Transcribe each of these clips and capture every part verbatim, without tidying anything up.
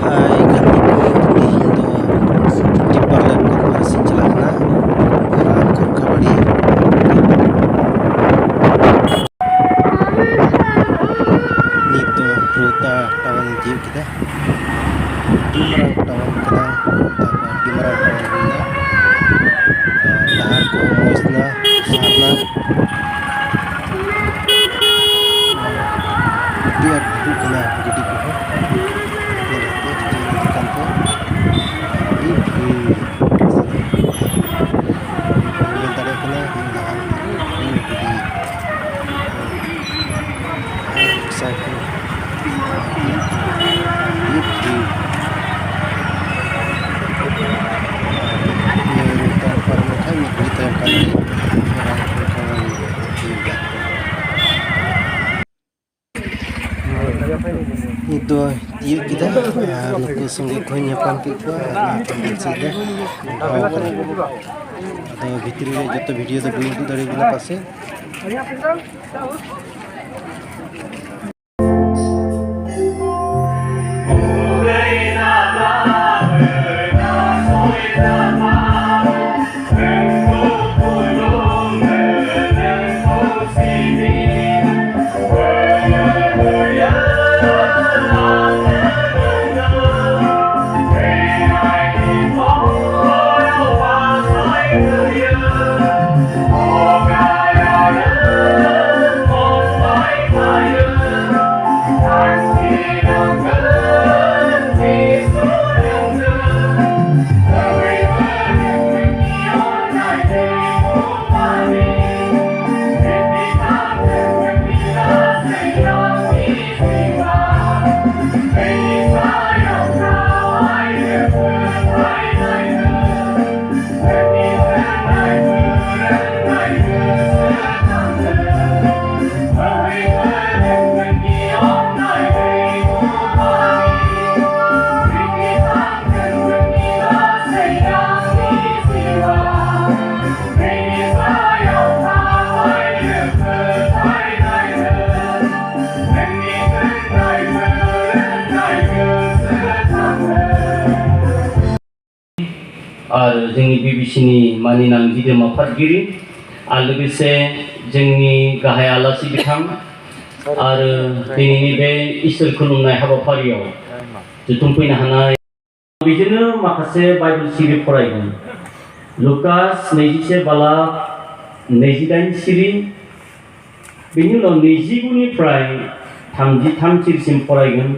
ᱦᱟᱭ ᱜᱟᱛᱮ ᱠᱚ, ᱛᱮᱦᱮᱧ ᱫᱚ ᱰᱤᱯᱟᱨ ᱞᱮᱵ ᱠᱚᱱᱯᱷᱟᱨᱮᱱᱥ ᱤᱧ ᱪᱟᱞᱟᱜ ᱠᱟᱱᱟ ᱜᱷᱚᱨᱠᱟᱵᱟᱲᱤ᱾ ᱱᱤᱛ ᱫᱚ ᱨᱳᱦᱛᱟ ᱴᱟᱣᱩᱱ ᱤᱧ ᱛᱤᱭᱳᱜ ᱠᱮᱫᱟ᱾ ᱟᱹᱰᱤ ᱢᱟᱨᱟᱝ ᱴᱟᱣᱩᱱ ᱠᱟᱱᱟ, ᱨᱳᱦᱛᱟ ᱫᱚ ᱟᱹᱰᱤ ᱢᱟᱨᱟᱝ ᱴᱟᱣᱩᱱ ᱦᱩᱭᱱᱟ᱾ ᱟᱨ ᱰᱟᱦᱟᱨ ᱠᱚ ᱢᱚᱡᱽ ᱮᱱᱟ, ᱥᱟᱨᱱᱟ᱾ ᱟᱹᱰᱤ ᱟᱸᱴ ᱵᱷᱤᱲᱚᱜ ᱠᱟᱱᱟ ᱜᱟᱹᱰᱤ ᱠᱚᱦᱚᱸ᱾ ᱧᱮᱞ ᱠᱟᱛᱮ ᱧᱮᱞ ᱤᱫᱤ ᱠᱟᱱ ᱛᱮ ᱟᱹᱰᱤ ᱵᱷᱤᱲ᱾ ᱧᱮᱞ ᱫᱟᱲᱮᱭᱟᱜ ᱠᱟᱱᱟ ᱤᱧ ᱞᱟᱦᱟ ᱨᱮ ᱵᱷᱤᱲ ᱜᱟᱹᱰᱤ᱾ ᱟᱨ ᱨᱤᱠᱥᱟ ᱠᱚ᱾ ᱟᱹᱰᱤ ᱵᱷᱤᱲ᱾ ᱱᱤᱛᱚᱜ ᱯᱟᱨᱚᱢ ᱞᱮᱱᱠᱷᱟᱱ ᱢᱤᱫ ᱜᱷᱟᱹᱲᱤ ᱛᱟᱭᱚᱢ ᱠᱷᱟᱱ ᱜᱮ ᱚᱱᱟ ᱠᱚ ᱠᱷᱚᱱ ᱵᱷᱤᱲ ᱜᱮᱭᱟ᱾ ᱱᱤᱛ ᱫᱚ ᱛᱤᱭᱳᱜ ᱠᱮᱫᱟ ᱟᱨ ᱱᱩᱠᱩ ᱥᱚᱸᱜᱮ ᱠᱚᱧ ᱧᱟᱯᱟᱢ ᱠᱮᱫ ᱠᱚᱣᱟ ᱟᱨ ᱱᱚᱣᱟ ᱠᱚ ᱪᱮᱫ ᱞᱮ ᱴᱷᱟᱶ ᱠᱟᱱᱟ᱾ ᱟᱫᱚ ᱵᱷᱤᱛᱨᱤ ᱨᱮ ᱡᱚᱛᱚ ᱵᱷᱤᱰᱤᱭᱳ ᱫᱚ ᱵᱟᱹᱧ ᱩᱫᱩᱜ ᱫᱟᱲᱮᱭᱟᱵᱚᱱᱟ ᱯᱟᱥᱮ᱾ बिबिसिनि मानिनां गेदेमा आफादगिरि आरो लोगोसे जोंनि गाहाय आलासि बिथां आरो दिनैनि बे इसोर खुलुमनाय हाबाफारियाव जथुम फैनो हानाय। बिदिनो माखासे बाइबेल सिरि फरायगोन। लुकास नैजिसे बाला नैजिदाइन सिरि, बेनि उनाव नैजिगुनिफ्राय थामजिथाम सिरिसिम फरायगोन।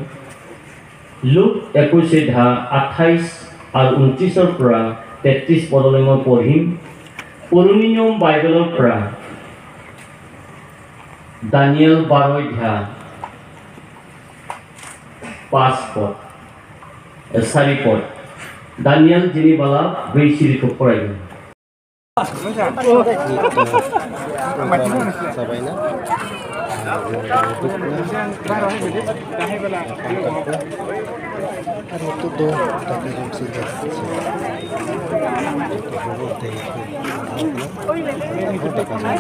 लुक एकुइस अध्याय आठाइस आरो उनत्रिसर फ्रा तेत्रिस পদলৈকে মই পঢ়িম। পুৰণি নিয়ম বাইবেলৰ পৰা দানিয়েল বাৰ অধ্যায় পাঁচ পদ, এ, চাৰি পদ। দানিয়েল জিনি বালা ব্रै सिरिखौ फरायगोन। ᱪᱟᱵᱟᱭᱮᱱᱟ᱾ ᱟᱨ ᱱᱤᱛᱚᱜ ᱫᱚ ᱫᱟᱠᱟ ᱡᱚᱢ ᱥᱮᱫ ᱞᱮ ᱪᱟᱞᱟᱜᱼᱟ᱾ ᱡᱚᱛᱚ ᱦᱚᱲ ᱛᱮᱜᱮ ᱠᱚ ᱫᱟᱠᱟ ᱡᱚᱢ᱾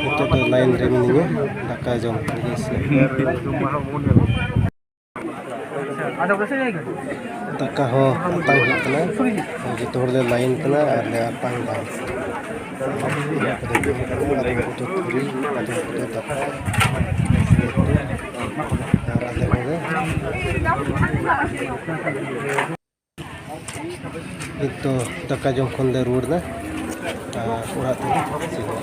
ᱱᱤᱛᱚᱜ ᱫᱚ ᱞᱟᱭᱤᱱ ᱨᱮ ᱢᱤᱱᱟᱹᱧᱟ ᱫᱟᱠᱟ ᱡᱚᱢ ᱞᱟᱹᱜᱤᱫ ᱥᱮ᱾ ᱫᱟᱠᱟ ᱦᱚᱸ ᱟᱛᱟᱝ ᱦᱩᱭᱩᱜ ᱠᱟᱱᱟ᱾ ᱡᱚᱛᱚ ᱦᱚᱲ ᱞᱮ ᱞᱟᱭᱤᱱ ᱠᱟᱱᱟ ᱟᱨ ᱞᱮ ᱟᱛᱟᱝ ᱮᱫᱟ᱾ ᱟᱫᱚᱢ ᱠᱚᱫᱚ ᱯᱩᱨᱤ, ᱟᱫᱚᱢ ᱠᱚᱫᱚ ᱫᱟᱠᱟ, ᱟᱨ ᱟᱞᱮ ᱦᱚᱸᱞᱮ ᱱᱤᱛ ᱫᱚ ᱫᱟᱠᱟ ᱡᱚᱢ ᱠᱷᱚᱱ ᱞᱮ ᱨᱩᱣᱟᱹᱲ ᱮᱱᱟ, ᱟᱨ ᱚᱲᱟᱜ ᱛᱮᱞᱮ ᱥᱮᱱᱚᱜᱼᱟ᱾